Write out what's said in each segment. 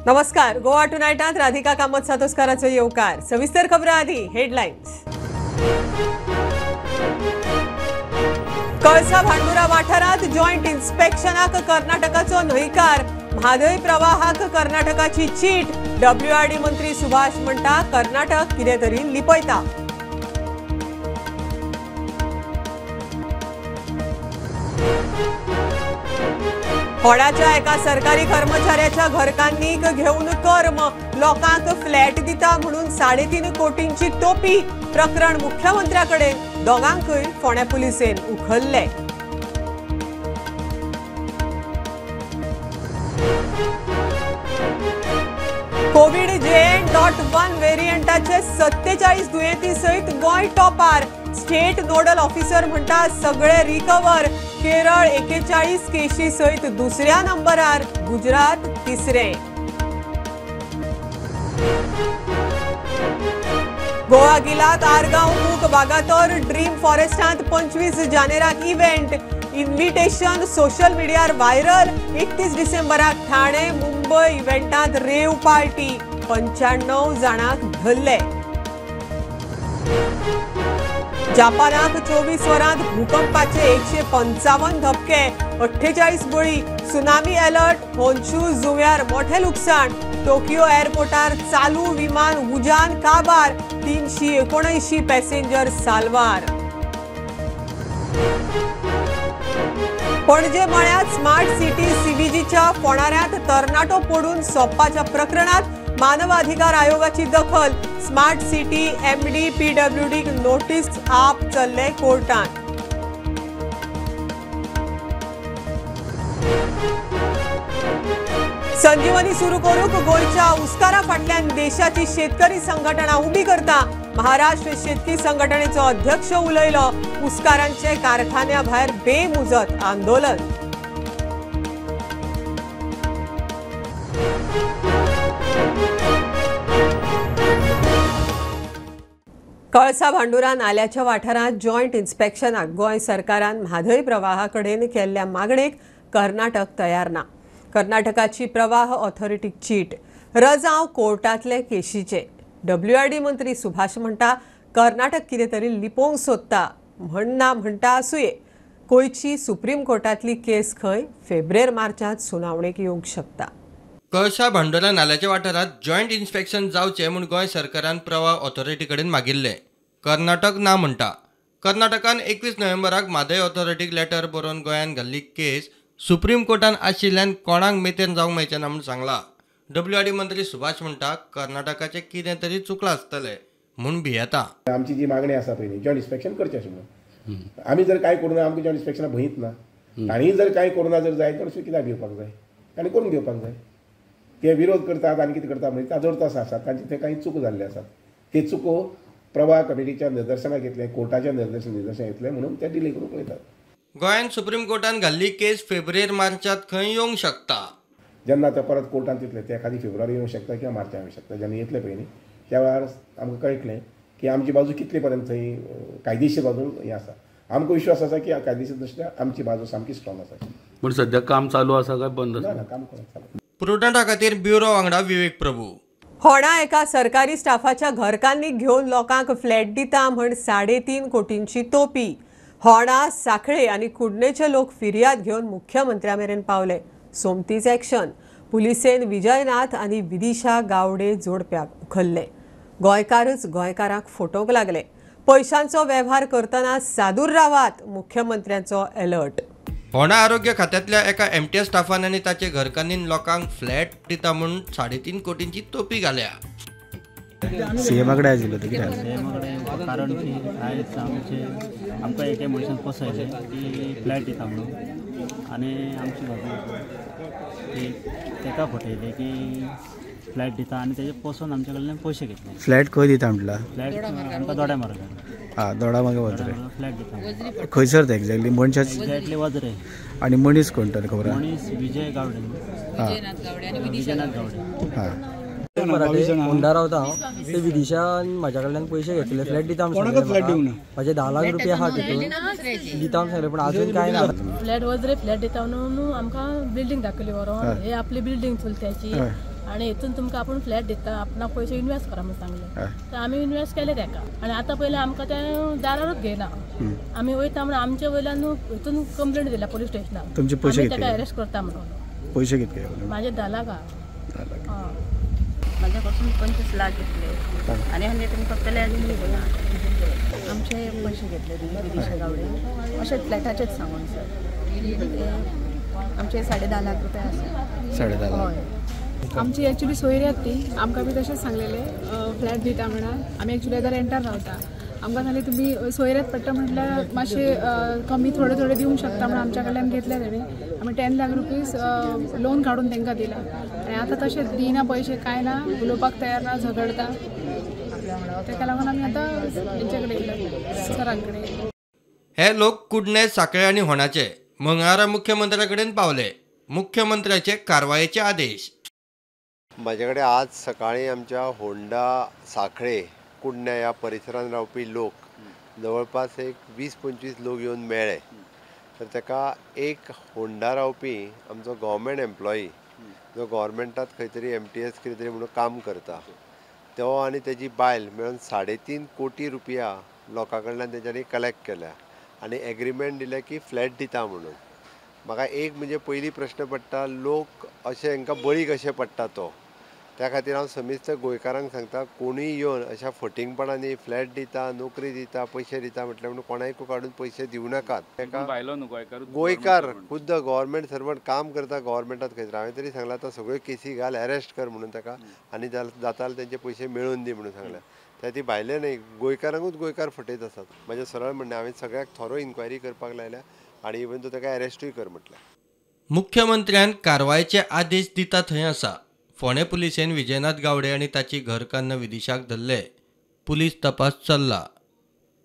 नमस्कार, गोवा टुनायटांत राधिका कामत सातोस्काराचो येवकार। सविस्तर खबरां आदी हेडलायन्स। कळसा भांडुरा वाठारांत जॉयंट इन्स्पेक्शनाक कर्नाटकाचो न्हयकार। म्हादय प्रवाहाक कर्नाटकाची चीट। डब्ल्यूआरडी मंत्री सुभाष म्हणटा कर्नाटक कितें तरी लिपयता। होडाच्या एका सरकारी कर्मचाऱ्याच्या घरकान्नीक घेवन कर्म, लोकांक फ्लॅट दिता म्हणून 3.5 कोटींची टोपी। प्रकरण मुख्यमंत्र्याकडे, दोगांकूय फोंड्या पुलिसेन उखल्ले। कोविड JN.1 व्हेरियंटाचे 47 दुयेंती सहित गोंय टॉपार। स्टेट नोडल ऑफिसर म्हणटा सगळे रिकवर। केरळ 41 केशी सहित दुसऱ्या नंबरार, गुजरात तिसरे। गोवा गिलाक आरगांव मूक वागातोर ड्रीम फॉरेस्टांत 25 जानेराक इव्हेंट। इन्व्हिटेशन सोशल मिडियार व्हायरल। 31 डिसेंबराक ठाणे मुंबय इव्हेंटांत रेव पार्टी। 95 जाणांक धरले। जापानाक 24 वरांत भूकंपाचे 155 धपके, 48 बळी। Tsunami alert. होन्शू जुंव्यार मोठे लुकसाण। टोकियो एअरपोर्टार चालू विमान उजान काबार। 379 पॅसेंजर साल्वार। पणजे मळ्यात स्मार्ट सिटी सीबीजीच्या फोणाऱ्यांत तरणाटो पडून सोंपपाच्या प्रकरणात मानवाधिकार आयोगाची दखल। स्मार्ट सिटी एमडी पीडब्ल्यूडीक नोटीस, आप चल्ले कोर्टात। संजीवनी सुरू करूंक गोंयच्या उस्कारा फाटल्यान देशाची शेतकरी संघटना उबी करता। महाराष्ट्र शेतकी संघटनेचो अध्यक्ष उलयलो। उस्कारांचे कारखान्या भायर बेमुजत आंदोलन। कळसा भांडुरा नाल्याच्या वाठारांत जॉयंट इन्स्पेक्शनाक गोंय सरकारान म्हादय प्रवाहा कडेन केल्ल्या मागणेक कर्नाटक तयार ना। कर्नाटकाची प्रवाह ऑथॉरिटीक चीट। रजांव कोर्टांतले केशीचे। डब्ल्यूआरडी मंत्री सुभाष म्हणटा कर्नाटक कितें तरी लिपोवंक सोदता म्हण ना म्हणटा आसुये। गोंयची सुप्रीम कोर्टांतली केस खंय फेब्रेर मार्चांत सुनावणेक येवंक शकता। कळसा भांडुरा नाल्याच्या वाठारांत जॉयंट इन्स्पेक्शन जावचें म्हूण गोंय सरकारान प्रवाह ऑथॉरिटी कडेन मागिल्लें। कर्नाटक ना म्हणटा। कर्नाटकान 21 नोव्हेंबराक म्हादय ऑथॉरिटीक लेटर बरोवन गोंयान घाल्ली केस सुप्रीम कोर्टान आशिल्ल्यान कोणाक मेतेन जावंक मेळचें ना म्हूण सांगलां। डब्ल्यूआरडी मंत्री सुभाष म्हणटा कर्नाटकाचें कितें तरी चुकलां आसतलें म्हूण भियेता। आमची जी मागणी आसा पयलीं जॉयंट इन्स्पेक्शन करचें अशें म्हणून, आमी जर कांय करूं ना आमकां जॉयंट इन्स्पेक्शना भंयच ना। तांणी जर कांय करूं ना जर जाय तर कित्याक भिवपाक जाय, तांणी करून घेवपाक जाय। ते विरोध करतात आनी कितें करता म्हणजे ताजोर तास आसात, तांचे ते कांय चुको जाल्ले आसात, ते चुको प्रवाह कमिटीच्या निदर्शनाक घेतले, कोर्टाच्या निदर्शनाक घेतले म्हणून ते डिले करूंक पळयतात। गोंयान सुप्रीम कोर्टान घाल्ली केस फेब्रेर मार्चांत खंय येवंक शकता। जेन्ना ते परत कोर्टांत येतले ते एखादी फेब्रुवारी येवंक शकता किंवा मार्चांत येवंक शकता। जेन्ना येतले पळय न्ही त्या वेळार आमकां कळटलें की आमची बाजू कितले पर्यंत थंय कायदेशीर बाजून हें आसा। आमकां विश्वास आसा की कायदेशीर दृश्ट्या आमची बाजू सामकी स्ट्रॉंग आसा। पूण सद्याक काम चालू आसा काय बंद आसा? ना, काम चालू। प्रुडंटा खातीर ब्युरो वांगडा विवेक प्रभू। होडा एका सरकारी स्टाफाच्या घरकान्नीक घेवन लोकांक फ्लॅट दिता म्हण 3.5 कोटींची तोपी। होडा, साखळे आनी कुडणेचे लोक फिर्याद घेवन मुख्यमंत्र्या मेरेन पावले। सोमतीच ॲक्शन। पुलिसेन विजयनाथ आनी विदिशा गावडे जोडप्याक उखल्ले। गोंयकारच गोंयकारांक फोटोवंक लागले। पयशांचो वेव्हार करतना सादूर रावात, मुख्यमंत्र्यांचो अलर्ट। होंडा आरोग्य खात्यांतल्या एका एमटीएस स्टाफान आनी ताचे घरकान्नीन लोकांक फ्लॅट दिता म्हूण 3.5 कोटींची तोपी घाल्या। सीएमा कडेन आयज उलयता कितें? सीएमा कडेन कारण की आयज आमचे आमकां एके मनशान फसयलें की फ्लॅट दिता म्हणून, आनी आमची बाजू की ताका फटयलें की फ्लॅट दिता आनी तेजे पसून आमचे कडल्यान पयशे घेतले। फ्लॅट खंय दिता म्हटला? फ्लॅट आमकां दोड्या मार्गार। हां, दोडा मार्गार वजरे फ्लॅट दिता। खंयसर ते एक्झॅक्टली? मनशाच एक्झॅक्टली वजरे। आनी मनीस कोण तर खबर? मनीस विजय गावडे, विजयनाथ गावडे। हां, होंडा रावता हांव। ते विदिशान म्हाज्या कडल्यान पयशे घेतले, फ्लॅट दिता म्हूण, म्हाजे 10 लाख रुपया आहा तितून दिता म्हूण सांगलें, पूण आजून कांय ना। फ्लॅट वजरे फ्लॅट दिता म्हणून आमकां बिल्डींग दाखयली व्हरोन, हे आपली बिल्डींग चलत्याची आनी हितून तुमकां आपूण फ्लॅट दिता, आपणाक पयशे इन्वेस्ट करा म्हणून सांगलें. तर आमी इन्वेस्ट केले तेका आनी आतां पयलें आमकां तें दारारूच घेयना. आमी वयता म्हणून आमचे वयल्यान हितून कंप्लेंट दिल्या पोलीस स्टेशनार. तुमचे पयशे ताका अरेस्ट करता म्हणून. पयशे कितके? माझे 10 लाख. माझ्या कडसून 25 लाख घेतले आनी हांवें तुमकां फ्लॅट दिलो. आमचे पयशे घेतले विदिशा गावडे अशें फ्लॅटाचेच सांगून सर. आमचे 10.5 लाख रुपया आसा. 10.5 लाख. आमची एक्चुअली सोयरी आसा ती, आमकां बी तशेंच सांगलेलें फ्लॅट दिता म्हणून. आमी एक्चुअली आतां रेंटार रावता. आमकां सांगलें तुमी सोयऱ्यात पडटा म्हटल्यार मातशें कमी थोडे थोडे दिवंक शकता म्हणून आमच्या कडल्यान घेतले तेणी. आमी 10 लाख रुपीज लोन काडून तांकां दिला आनी आतां तशें दिना पयशे कांय ना, उलोवपाक तयार ना, झगडता. ताका लागून आमी आतां हेंचे कडेन गेले, सरां कडेन. हे लोक कुडणे, साखळे आनी होणाचे मंगळारा मुख्यमंत्र्या कडेन पावले. मुख्यमंत्र्याचे कारवायेचे आदेश. म्हाजे कडेन आज सकाळीं आमच्या होंडा, साखळे, कुडण्या ह्या परिसरांत रावपी लोक जवळपास एक 20-25 लोक येवन मेळ्ळे. तर ताका एक होंडा रावपी आमचो गव्हर्मेंट एम्प्लॉई जो गव्हर्मेंटात खंय तरी MTS कितें तरी म्हणून काम करता तो आनी तेजी बायल मेळून 3.5 कोटी रुपया लोकां कडल्यान तेंच्यांनी कलेक्ट केल्या आनी एग्रीमेंट दिलें की फ्लॅट दिता म्हणून. म्हाका एक म्हणजे पयलीं प्रश्न पडटा, लोक अशें हांकां बळी कशें पडटा तो. त्या खातीर हांव समेस्त गोंयकारांक सांगता, कोणूय येवन अशा फटींगपणांनी फ्लॅट दिता, नोकरी दिता, पयशे दिता म्हटल्यार म्हणून कोणाकूय काडून पयशे दिवं नाकात. ताका गोंयकार खुद्द गव्हर्मेंट सर्वंट काम करता गव्हर्मेंटात खंय तरी. हांवें तरी सांगलां आतां सगळ्यो केसी घाल, अरेस्ट कर म्हणून ताका आनी जाता जाल्यार तेंचे पयशे मेळून दी म्हणून सांगलें. त्या ती भायले न्हय, गोंयकारांकूच गोंयकार फटयत आसात. म्हाजें सरळ म्हणणें, हांवें सगळ्याक थोरो इन्क्वायरी करपाक लायल्या आनी इवन तो ताका अरेस्टूय कर म्हटलें. मुख्यमंत्र्यान कारवायेचे आदेश दिता थंय आसा. फोंडें पुलिसेन विजयनाथ गावडे आनी ताची घरकान्न विदिशाक धरले. पुलीस तपास चल्ला.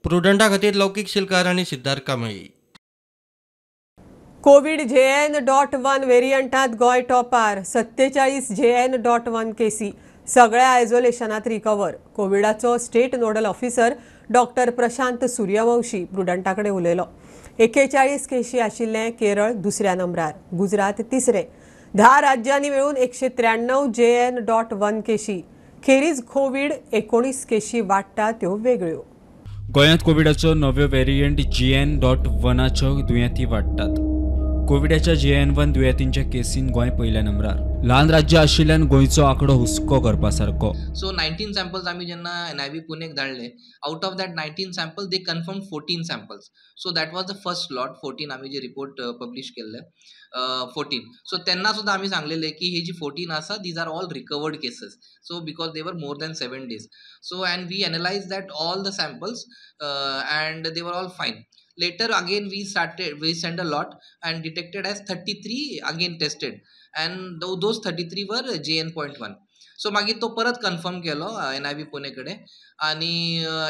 प्रुडंटा खातीर लौकीक शिलकार आनी सिद्धार्थ कांबळी. कोवीड JN.1 वेरियंटात गोंय टॉपार. 47 JN.1 केसी सगळ्या आयसोलेशनात रिकवर. कोविडाचो state nodal officer doctor Prashant Suryavanshi प्रुडंटा कडेन उलयलो. 41 केशी आशिल्लें केरळ दुसऱ्या नंबरार, गुजरात तिसरे. 10 राज्यांनी मेळून 193 JN.1 केशी. खेरीज कोवीड 19 केशी वाडटा त्यो वेगळ्यो. गोंयांत कोविडाचो नव्यो वेरियंट JN.1च्यो दुयेंती वाडटात. कोविडाच्या JN.1 दुयेंतींच्या केसीन गोंय पयल्या नंबरार. ल्हान राज्य आशिल्ल्यान गोंयचो आंकडो हुस्को करपा सारको. सो 19 सॅम्पल्स आमी जेन्ना NIV पुणेक धाडले, out of that 19 sample they confirm 14 samples. So that was the first lot 14 आमी जे रिपोर्ट पब्लिश केल्ले 14. सो तेन्ना सुद्दां आमी सांगलेले की ही जी 14 आसा these are all recovered cases. So because they were more than 7 days. So and we analyse that all the samples and they were all fine. Later again we sent a lot and detected as 33 again tested and those 33 were JN.1. So मागीर तो परत confirm केलो NIV Pune कडेन आनी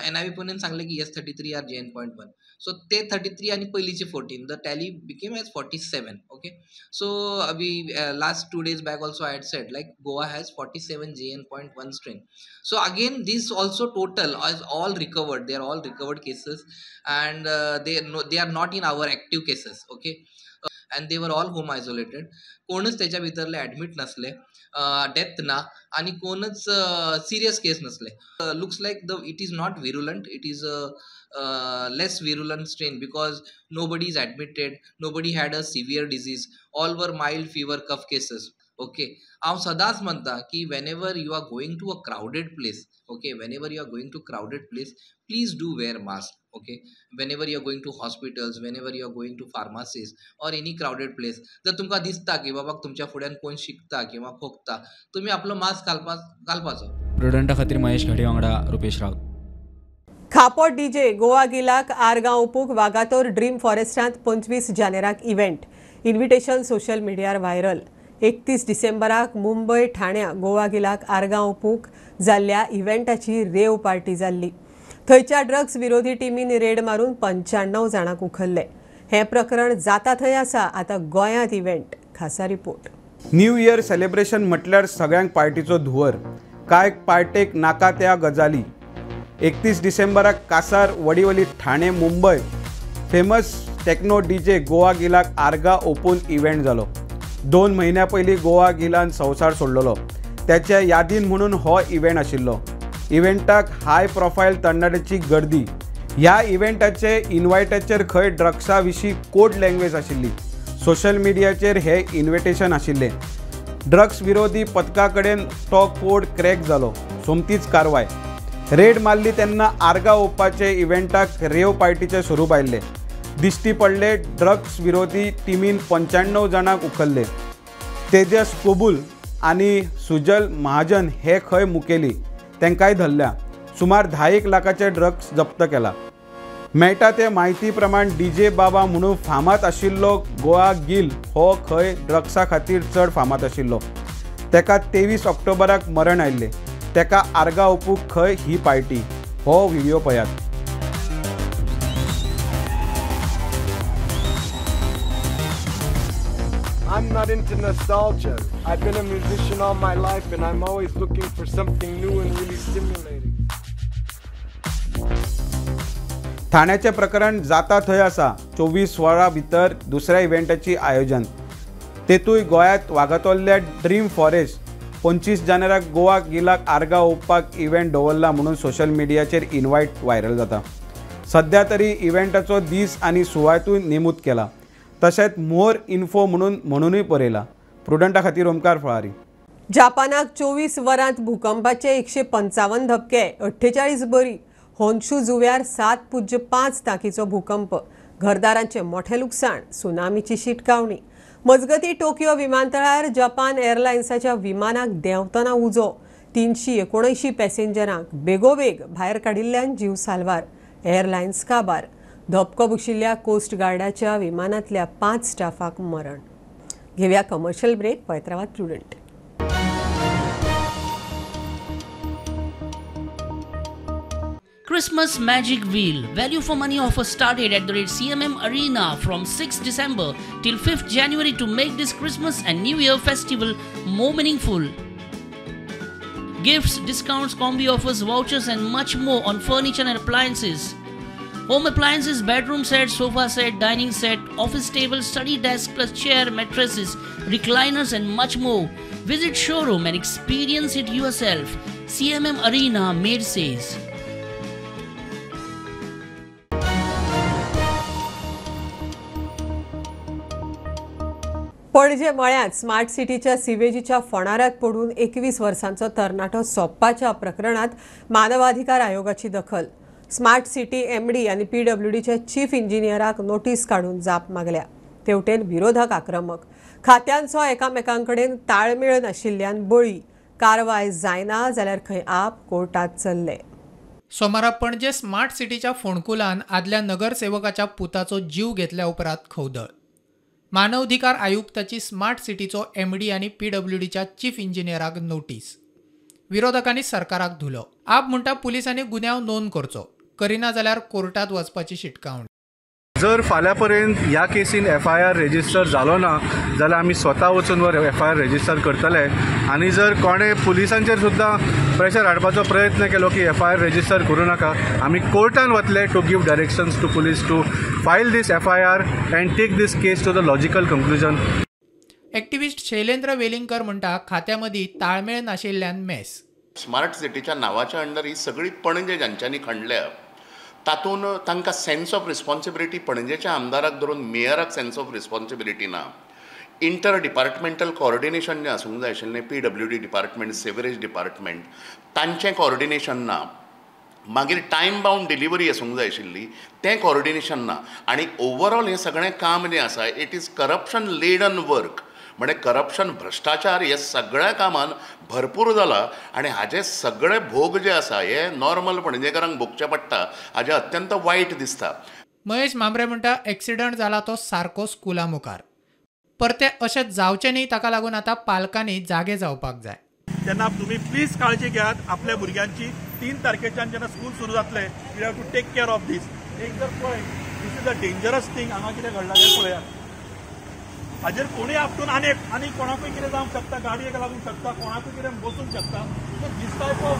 NIV पुणेन सांगलें की yes 33 are JN.1. So ते 33 आनी पयलींचे 14, the tally became as 47. Okay, so we last 2 days back also I had said like Goa has 47 JN.1 strain. So again this also total is all recovered, they are all recovered cases and they are not in our active cases. Okay, and they were all home isolated. कोणच त्याच्या भितरले admit नसले, death ना आणि कोणच serious केस नसले. Looks like the it is not virulent, it is a less virulent strain because nobody is admitted, nobody had a severe disease, all were mild fever cough cases. Okay, हांव सदांच म्हणटा की whenever you are going to a crowded place, okay, whenever you are going to crowded place please do wear mask. Okay, whenever you are going to hospitals, whenever you are going to pharmacies or any crowded place, जर तुमकां दिसता की बाबा तुमच्या फुड्यान कोण शिकता किंवा खोकता, तुमी आपलो मास्क घालपाचो. प्रुडंटा खातीर महेश घाडी वांगडा रुपेश राऊत. खापो डीजे गोवा गिलाक आरगांव उपूक वागातोर ड्रीम फॉरेस्टांत 25 जानेराक इव्हेंट. इन्व्हिटेशन सोशल मिडियार व्हायरल. 31 डिसेंबराक मुंबय ठाण्या गोवा गिलाक आरगांव उपूक जाल्ल्या इव्हेंटाची रेव पार्टी जाल्ली. थंयच्या ड्रग्स विरोधी टिमीन रेड मारून 95 जाणांक उखल्ले. हें प्रकरण जाता थंय आसा. आतां गोंयांत इव्हेंट. खासा रिपोर्ट. न्यू इयर सेलिब्रेशन म्हटल्यार सगळ्यांक पार्टीचो धुंवर. कांय पार्टेक नाका त्या गजाली. 31 डिसेंबराक Kasar Vadivali Thane Mumbai famous techno DJ Goa गिलाक आर्गा ओपन इव्हेंट जालो. 2 म्हयन्या पयलीं गोवा गिलान संवसार सोडलेलो. त्याच्या यादीन म्हणून हो इव्हेंट आशिल्लो. इव्हेंटाक हाय प्रोफायल तरणाट्याची गर्दी. ह्या इव्हेंटाचे इन्वायटाचेर खंय ड्रग्सा विशीं कोड लँग्वेज आशिल्ली. सोशल मिडियाचेर हे इन्व्हिटेशन आशिल्लें. ड्रग्स विरोधी पथका कडेन तो कोड क्रॅक जालो. सोमतीच कारवाय. रेड मारली तेन्ना आर्गां ओंपपाचे इव्हेंटाक रेव पार्टीचें स्वरूप आयिल्लें. दिश्टी पडले ड्रग्स विरोधी टिमीन 95 जाणांक उखल्ले. तेजस कोबूल आनी सुजल महाजन हे खंय मुखेली, तांकांय धरल्या. सुमार 10 लाखाचे ड्रग्स जप्त केला. मेळटा ते म्हायती प्रमाण डीजे बाबा म्हणून फामाद आशिल्लो गोवा गिल हो खंय ड्रग्सा खातीर चड फामाद आशिल्लो. ताका 23 ऑक्टोबराक मरण आयिल्लें. ताका आर्गां ओंपूंक खंय ही पार्टी. हो व्हिडियो पळयात. I'm not into nostalgia. I've been a musician all my life and I'm always looking for something new and really stimulating. ठाण्याचे प्रकरण जाता थंय आसा. 24 वरां भितर दुसऱ्या इव्हेंटाची आयोजन. तेतूय गोंयांत वागातोल्ल्या ड्रीम फॉरेस्ट 25 जानेराक गोवा गिलाक आर्गां ओंपपाक इव्हेंट दवरला म्हणून सोशल मिडियाचेर इन्वायट व्हायरल जाता. सध्या तरी इव्हेंटाचो दीस आनी सुवातूय नेमूद केला. तशेंच मोर इन्फो म्हणूनय बरयला. प्रुडंटा खातीर ओमकार फळारी. जापानाक 24 वरांत भूकंपाचे 155 धपके, 48 बरी. होन्शू जुव्यार 7.5 तांकीचो भूकंप. घरदारांचे मोठे लुकसाण, सुनामीची शिटकावणी. मजगती टोकियो विमानतळार जपान एअरलायन्साच्या विमानाक देंवतना उजो. 379 पॅसेंजरांक बेगोबेग भायर काडिल्ल्यान जीव साल्वार. एअरलायन्स काबार. धपको बशिल्ल्या कोस्ट गार्डाच्या विमानांतल्या 5 स्टाफाक मरण. घेवया कमर्शियल ब्रेक. पळयत रावात Prudent. Christmas Magic Wheel value for money offer started at the rate CMM Arena from 6 December till 5th January to make this Christmas and New Year festival more meaningful. Gifts, discounts, combi offers, vouchers and much more on furniture and appliances. Home appliances, bedroom set, sofa set, dining set, office table, study desk plus chair, mattresses, recliners and much more. Visit showroom and experience it yourself. CMM Arena, Mercedes. Panaji मळ्यांत smart सिटीच्या सिवेजीच्या फोणारात पडून 21 वर्सांचो तरणाटो सोंपपाच्या प्रकरणात मानवाधिकार आयोगाची दखल. स्मार्ट सिटी एमडी आनी पीडब्ल्यूडीच्या चीफ इंजिनियराक नोटीस काडून जाप मागल्या. तेवटेन विरोधक आक्रमक. खात्यांचो एकामेकांकडेन ताळमेळ नाशिल्ल्यान बळी. कारवाय जायना जाल्यार खंय आप कोर्टात चल्ले. सोमारा पणजे स्मार्ट सिटीच्या फोंडकुलान आदल्या नगरसेवकाच्या पुताचो जीव घेतल्या उपरांत खवदळ. मानवाधिकार आयुक्ताची स्मार्ट सिटीचो एमडी आनी पीडब्ल्यूडीच्या चीफ इंजिनियराक नोटीस. विरोधकांनी सरकाराक धुलो. आप म्हणटा पुलिसांनी गुन्यांव नोंद करचो, करिना जाल्यार कोर्टात वचपाची शिटकावणी. जर फाल्यां पर्यंत ह्या केसीन एफआयआर रेजिस्टर जालो ना जाल्यार आमी स्वता वचून वर एफआयआर रेजिस्टर करतले आनी जर कोणें पुलिसांचेर सुद्दां प्रेशर हाडपाचो प्रयत्न केलो की एफआयआर रेजिस्टर करूं नाका, आमी कोर्टान वतले to give directions to police to file this FIR and take this case to the logical conclusion. Activist Shailendra Welingkar म्हणटा खात्या मदीं ताळमेळ नाशिल्ल्यान मेस. स्मार्ट सिटीच्या नांवाच्या अंडर ही सगळी पणजे ज्यांच्यांनी खणल्या तातूंत तांकां सेन्स ऑफ रिस्पॉन्सिबिलिटी पणजेच्या आमदाराक धरून मेयराक सेन्स ऑफ रिस्पॉन्सिबिलिटी ना. इंटर डिपार्टमेंटल कॉर्डिनेशन जें आसूंक जाय आशिल्लें, P W D department, sewerage department, तांचें कॉर्डिनेशन ना. मागीर टायम बावंड डिलिव्हरी आसूंक जाय आशिल्ली, तें कॉर्डिनेशन ना. आनी ओवरऑल हें सगळें काम जें आसा it is corruption laden work. म्हणजे करप्शन, भ्रश्टाचार हे सगळ्या कामान भरपूर जाला आनी हाजे सगळे भोग जे आसा हे नॉर्मल पणजेकारांक भोगचे पडटा, हाजें अत्यंत वायट दिसता. महेश म्हांबरे म्हणटा एक्सिडंट जाला तो सारको स्कुला मुखार. परते अशें जावचें न्ही ताका लागून आतां पालकांनी जागे जावपाक जाय. तेन्ना तुमी प्लीज काळजी घेयात आपल्या भुरग्यांची. 3 तारखेच्यान जेन्ना स्कूल सुरू जातलें you have to take care of this. एक जर पळय, this is a dangerous thing. हांगा कितें घडलां तें पळयात. हाजेर कोणूय आपटून आनी आनी कोणाकूय कितें जावंक शकता, गाडयेक लागूंक शकता, कोणाकूय कितें बसूंक शकता. So this type of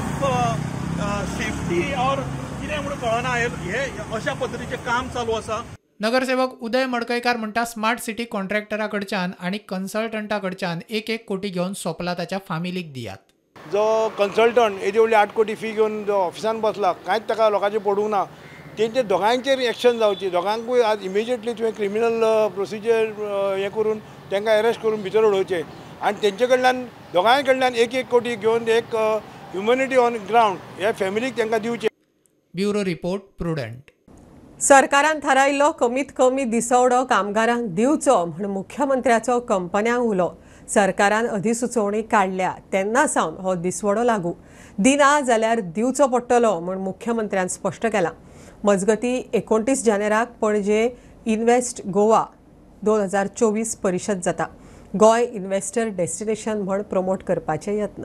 safety or कितें म्हणून कळना, हे अशा पद्दतीचें काम चालू आसा. नगरसेवक उदय मडकयकार म्हणटा स्मार्ट सिटी कॉन्ट्रॅक्टरा कडच्यान आनी कन्सल्टंटा कडच्यान 1-1 कोटी घेवन सोंपला ताच्या फामिलीक दियात. जो कन्सल्टंट येदी व्हडली 8 कोटी फी घेवन जो ऑफिसान बसला, कांयच ताका लोकांचें पडूंक ना, तेंचे दोगांयचेर एक्शन जावची. दोगांकूय आज इमिजिएटली तुवें क्रिमिनल प्रोसिजर हें करून तांकां अरेस्ट करून भितर उडोवचें आनी तेंचे कडल्यान दोगांय कडल्यान 1-1 कोटी घेवन एक ह्युमॅनिटी ऑन ग्रावंड ह्या फॅमिलीक तांकां दिवचें. Bureau report, Prudent. सरकारान थारायिल्लो कमीत कमी दिसवडो कामगारांक दिवचो म्हूण मुख्यमंत्र्याचो कंपन्यांक उलो. सरकारान अधिसुचोवणी काडल्या तेन्ना सावन हो दिसवडो लागू दिना जाल्यार दिवचो पडटलो म्हूण मुख्यमंत्र्यान स्पश्ट केलां. मजगती 29 जानेराक पणजे इन्वेस्ट गोवा 2024 परिशद जाता. गोंय इन्वेस्टर डेस्टिनेशन म्हूण प्रमोट करपाचे यत्न.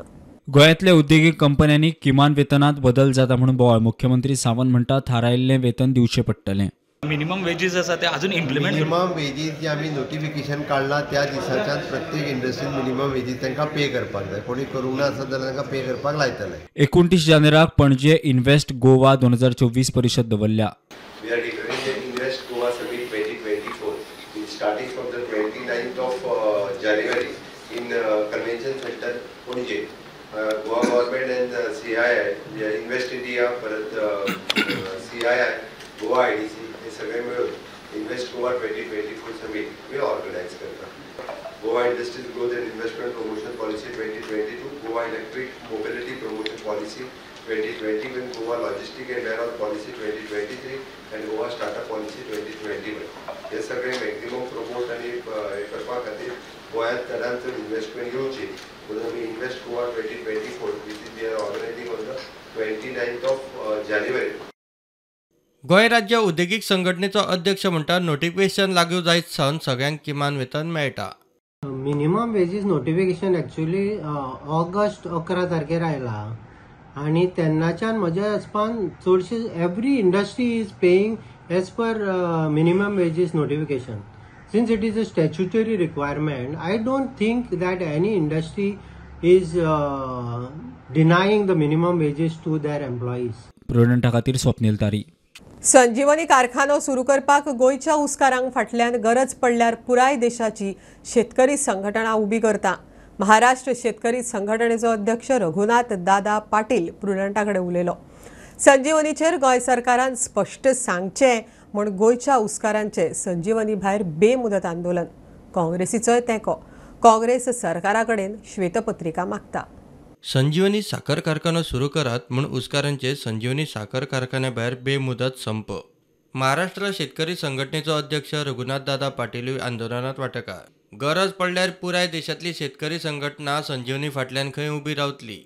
गोंयांतल्या उद्देगीक कंपन्यांनी किमान वेतनांत बदल जाता म्हणून बोवाळ. मुख्यमंत्री सावंत म्हणटा थारायिल्लें वेतन दिवचें पडटलें. मिनिमम वेजीस आसा ते अजून इम्प्लिमेंट मिनिमम वेजीस जे आमी नोटिफिकेशन काडला त्या दिसाच्यान प्रत्येक इंडस्ट्रीन मिनिमम वेजीस तांकां पे करपाक जाय. कोणी करूंक ना आसत जाल्यार तांकां पे करपाक लायतले. 29 जानेराक पणजे इन्वेस्ट गोवा 2024 परिशद दवरल्या. We are declaring the Invest Goa Summit 2024 starting from the 29th of January in Convention Centre Panaji. Goa government and CII, Invest India, परत CII, Goa IDC हे सगळे मिळून इन्वेस्ट गोवा 2024 समीट आमी ऑर्गनायज करता. Goa industries growth and investment promotion policy 2022, Goa electric mobility promotion policy 2021, Goa logistic and warehouse policy 2023 and Goa startup policy 2021. हे सगळे maximum promote आनी हे करपा खातीर गोंयांत चडांत चड इन्वेस्टमेंट येवची म्हणून आमी Invest Goa 2024 which is we are organising on the 29th of January. Goa राज्य उद्देगीक संघटनेचो अध्यक्ष म्हणटा नोटिफिकेशन लागू जायत सावन सगळ्यांक किमान वेतन मेळटा. Minimum wages notification actually August 11 तारखेर आयला आनी तेन्नाच्यान म्हज्या हिसपान चडशे every industry is paying as per minimum wages notification. Since it is a statutory requirement, I don't think that any industry is denying the minimum wages to their employees. प्रुडंटा खातीर स्वप्नील तारी. संजीवनी कारखानो सुरू करपाक गोंयच्या उस्कारांक फाटल्यान गरज पडल्यार पुराय देशाची शेतकरी संघटना उबी करता. महाराष्ट्र शेतकरी संघटनेचो अध्यक्ष रघुनाथ दादा पाटील प्रुडंटा कडेन उलयलो. संजीवनीचेर गोंय सरकारान स्पश्ट सांगचें म्हूण गोंयच्या उस्कारांचे संजीवनी भायर बेमुदत आंदोलन. काँग्रेसीचोय तेंको. काँग्रेस सरकारा कडेन श्वेतपत्रिका मागता. संजीवनी साखर कारखानो सुरू करात म्हूण उस्कारांचे संजीवनी साखर कारखान्या भायर बेमुदत संप. महाराष्ट्र शेतकरी संघटनेचो अध्यक्ष रघुनाथ दादा पाटीलूय आंदोलनात वांटेकार. गरज पडल्यार पुराय देशांतली शेतकरी संघटना संजीवनी फाटल्यान खंय उबी रावतली.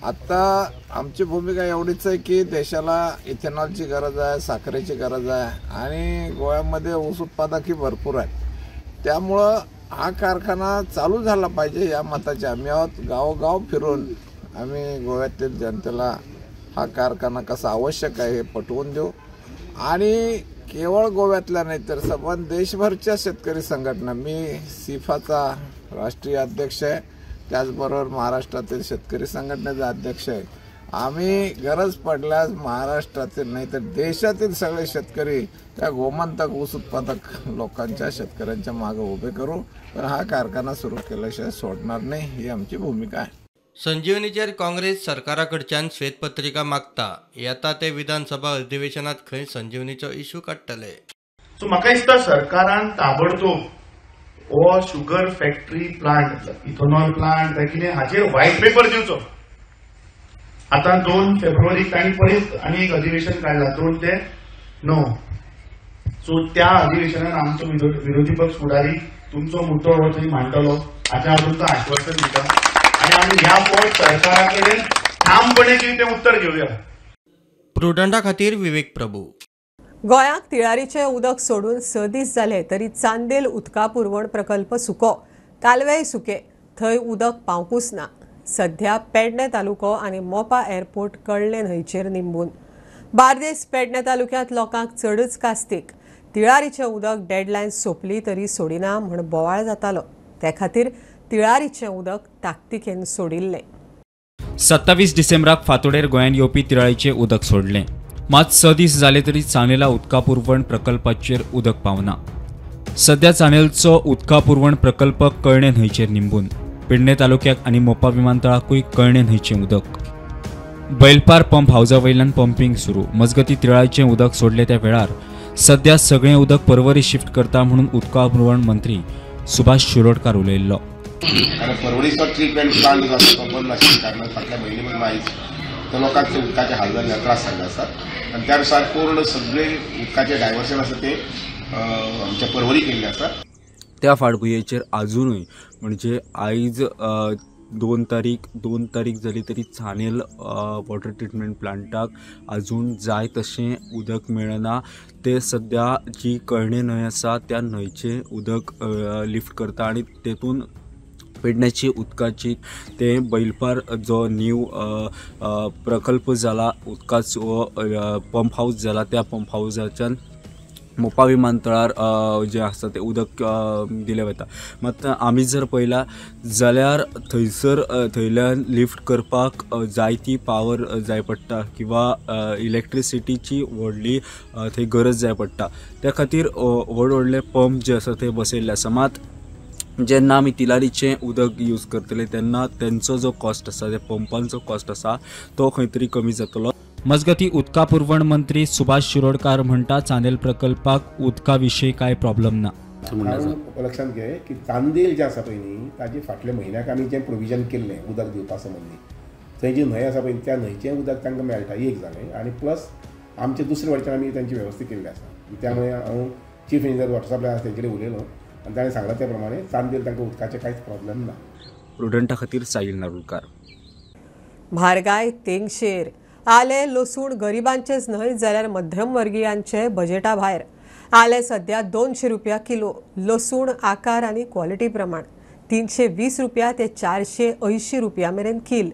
आता आमची भूमिका एवढीच आहे की देशाला इथेनॉलची गरज आहे, साखरेची गरज आहे आणि गोव्यामध्ये ऊस उत्पादकही भरपूर आहेत. त्यामुळं हा कारखाना चालू झाला पाहिजे या मताचे आम्ही आहोत. गावोगाव फिरून आम्ही गोव्यातील जनतेला हा कारखाना कसा आवश्यक आहे हे पटवून देऊ आणि केवळ गोव्यातल्या नाही तर सबंध देशभरच्या शेतकरी संघटना, मी सिफाचा राष्ट्रीय अध्यक्ष आहे, त्याचबरोबर महाराष्ट्रातील शेतकरी संघटनेचा अध्यक्ष आहे. आम्ही गरज पडल्यास महाराष्ट्रातील नाही तर देशातील सगळे शेतकरी त्या गोमंतक ऊस उत्पादक लोकांच्या शेतकऱ्यांच्या मागे उभे करू, पण हा कारखाना सुरू केल्याशिवाय सोडणार नाही ही आमची भूमिका आहे. संजीवनीचेर काँग्रेस सरकारा कडच्यान श्वेतपत्रिका मागता. येता ते विधानसभा अधिवेशनात खंय संजीवनीचो इश्यू काडटले. सो म्हाका दिसता सरकारान ताबडतोब हो sugar factory plant, ethanol plant काय कितें हाचेर व्हायट पेपर दिवचो. आतां 2 फेब्रुवारीक तांणी परत आनी एक अधिवेशन काडलां, 2 ते 9. सो त्या अधिवेशनान आमचो विरोधी पक्ष फुडारी तुमचो मुद्दो हो थंय मांडटलो हाचें हांव तुमकां आश्वासन दिता आनी आमी ह्या फावट सरकारा कडेन ठामपणे कितें तें उत्तर घेवया. प्रुडंटा खातीर विवेक प्रभू. गोंयाक तिळारीचें उदक सोडून 6 दीस जाले तरी चांदेल उदका पुरवण प्रकल्प सुको, कालवेय सुके, थंय उदक पावंकूच ना. सध्या पेडणे तालुको आनी मोपा एअरपोर्ट कळ्ळे न्हंयचेर निंबून. बार्देस पेडणे तालुक्यांत लोकांक चडच कास्तीक. तिळारीचें उदक डेडलायन सोंपली तरी सोडिना म्हूण बोवाळ जातालो, ते खातीर तिळारीचें उदक ताकतिकेन सोडिल्लें. 27 डिसेंबराक फांतोडेर गोंयांत येवपी तिळारीचें उदक सोडलें. मात 6 दीस जाले तरी चांदेला उदका पुरवण प्रकल्पाचेर उदक पावना. सध्या चांदेलचो उदका पुरवण प्रकल्प कळणे न्हंयचेर निंबून. पेडणे तालुक्याक आनी मोपा विमानतळाकूय कळणे न्हंयचें उदक. बैलपार पंप हावजा वयल्यान पंपींग सुरू. मजगती तिळायचें उदक सोडलें त्या वेळार सध्या सगळें उदक पर्वरी शिफ्ट करता म्हणून उदका पुरवण मंत्री सुभाष शिरोडकार उलयल्लो. कारण पर्वरीचो ट्रिटमेंट प्लांट जो आसा तो बंद आशिल्ल्या कारणान फाटल्या म्हयने आयज तो लोकांक ते उदकाचे हाल जाल्ले त्रास जाल्ले आसात आनी त्या नुसार पूर्ण सगळे उदकाचे डायवर्सन आसा ते आमच्या पर्वरी केल्ले आसा. त्या फाटभुंयेचेर आजुनूय म्हणजे आयज 2 तारीख जाली तरी चानेल वॉटर ट्रिटमेंट प्लांटाक अजून जाय तशें उदक मेळना. ते सद्या जी कळणे न्हंय आसा त्या न्हंयचें उदक लिफ्ट करता आनी तेतून पेडण्याची उदकाची ते बैलपार जो न्यू प्रकल्प जाला उदकाचो पंप हावस जाला त्या पंप हावसाच्यान मोपा विमानतळार जें आसा तें उदक दिलें वता. मात आमी जर पळयला जाल्यार थंयसर थंयल्यान लिफ्ट करपाक जायती पावर जाय पडटा किंवा इलेक्ट्रिसिटीची व्हडली थंय गरज जाय पडटा. त्या खातीर व्हड व्हडले पंप जे आसा ते बसयल्ले आसा. मात जेन्ना आमी तिलारीचें उदक यूज करतले तेन्ना तेंचो जो कॉस्ट आसा, त्या पंपांचो कॉस्ट आसा तो खंय तरी कमी जातलो. मजगती उदका पुरवण मंत्री सुभाष शिरोडकार म्हणटा चांदेल प्रकल्पाक उदका विशीं कांय प्रॉब्लम ना. लक्षांत घे की चांदेल जें आसा पळय न्ही ताजे फाटल्या म्हयन्याक आमी जें प्रोविजन केल्लें उदक दिवपा संबंदी थंय जी न्हंय आसा पळय त्या न्हंयचें उदक तांकां मेळटा एक जालें आनी प्लस आमचे दुसरे वटेच्यान आमी तांची वेवस्था केल्ली आसा. त्यामुळे हांव चीफ इंजिनियर वॉटर सप्लाय आसा तेंचे कडेन उलयलो आनी ताणें सांगलां त्या प्रमाणे चांदेल तांकां उदकाचें कांयच प्रॉब्लम ना. प्रुडंटा खातीर साहिल नारुलकार. म्हारगाय तेंगशेर. आले लसूण गरिबांचेच न्हय जाल्यार मध्यमवर्गीयांचे बजेटा भायर. आले सध्या 200 रुपया किलो, लसूण आकार आनी क्वॉलिटी प्रमाण 320 रुपया ते 480 रुपया मेरेन कील.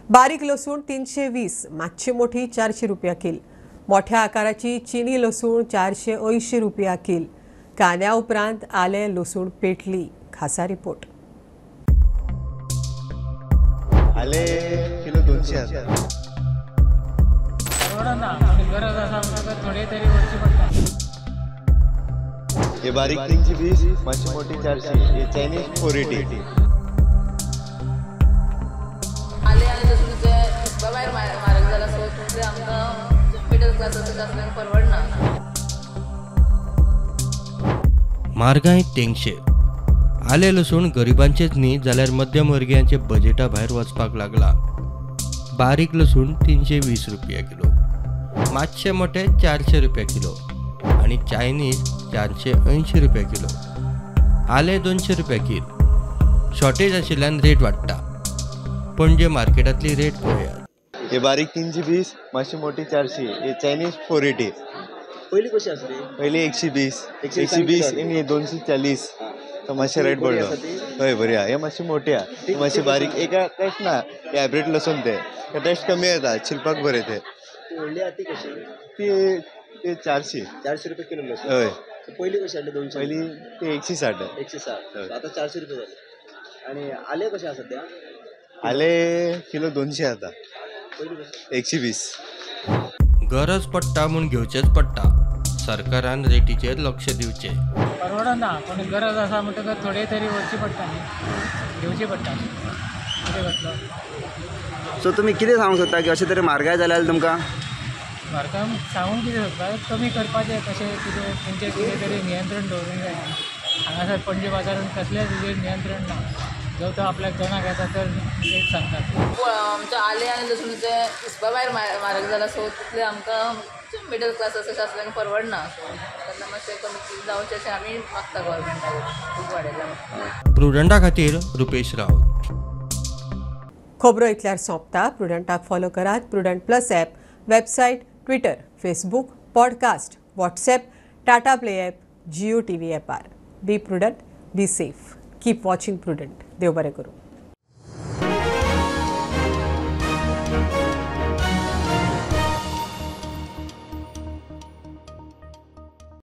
बारीक लसूण 320, मातशी मोठी 400 रुपया कील. मोठ्या आकाराची चिनी लसूण 480 रुपया कील. कांद्या उपरांत आले लसूण पेटली. खासा रिपोर्ट. आले किलो 200. गरज आसा म्हणटकच थोडे तरी व्हरचे पडटा. हे बारीक 320, मातशी मोठी 400, हे चायनीज 480. आले आनी लसूणचे हिसपा भायर म्हारग जाला, सो तितलें आमकां मिडल क्लास आसा तांकां परवडना. म्हारगाय तेंगशे. आले लसूण गरिबांचेच न्ही जाल्यार मध्यमवर्गीयांचे बजेटा भायर वचपाक लागला. बारीक लसूण 320 रुपया किलो, मातशे मोठे 400 रुपया किलो आनी चायनीज 480 रुपया किलो. आले 200 रुपया कील. शॉर्टेज आशिल्ल्यान रेट वाडटा. पणजे मार्केटांतली रेट पळयात. हे बारीक 320, मातशी मोठी 400, हे चायनीज 480. पयलीं कशी आसली? पयलीं 120, 120 आनी 240. तो मातशें रेट पडलो. हय बरी आहा. हे मातशी मोठी आहा, मातशी बारीक एका टेस्ट ना. हे हायब्रीड लसूण ते टेस्ट कमी येता, शिल्पाक बरें ते. व्हडली आहा ती कशी? ती 400. 400 रुपया किलो लसूण. हय. पयलीं कशी आसली? 200. पयलीं ती 160. 160. आतां 400 रुपया जाले. आनी आले कशें आसा सद्या? आले किलो 200 आता. पयलीं कशें? 120. गरज पडटा म्हूण घेवचेंच पडटा. सरकारान रेटीचेर लक्ष दिवचें. परवडना पूण गरज आसा म्हणटकच थोडे तरी व्हरचे पडटा न्ही, घेवचे पडटा. कितें करतलो? सो तुमी कितें सांगूंक सोदता की अशें तरेन म्हारगाय जाल्या जाल्यार तुमकां? म्हारगाय सांगूंक कितें सोदता, कमी करपाचें कशें कितें तेंचेर कितें तरी नियंत्रण दवरूंक जाय. हांगासर पणजे बाजारांत कसलेंच हेजेर नियंत्रण ना. जो तो आपल्याक तोंडाक येता तर रेट सांगतात. आमचें आले आनी लसूणचें हिसपा भायर म्हारग जाला, सो तितलें आमकां मिडल क्लास आसा तांकां परवडना. सो तेन्ना मातशें कमी जावचें अशें आमी मागता गव्हर्मेंटा कडेन. खूब वाडयला. प्रुडंटा खातीर रुपेश रावत. खबरो इतल्यार सोंपता. प्रुडंटाक फॉलो करात Prudent plus app, website, Twitter, Facebook, podcast, WhatsApp, Tata Play app, Jio TV ॲपार. Be prudent, be safe, keep watching Prudent. देव बरें करूं.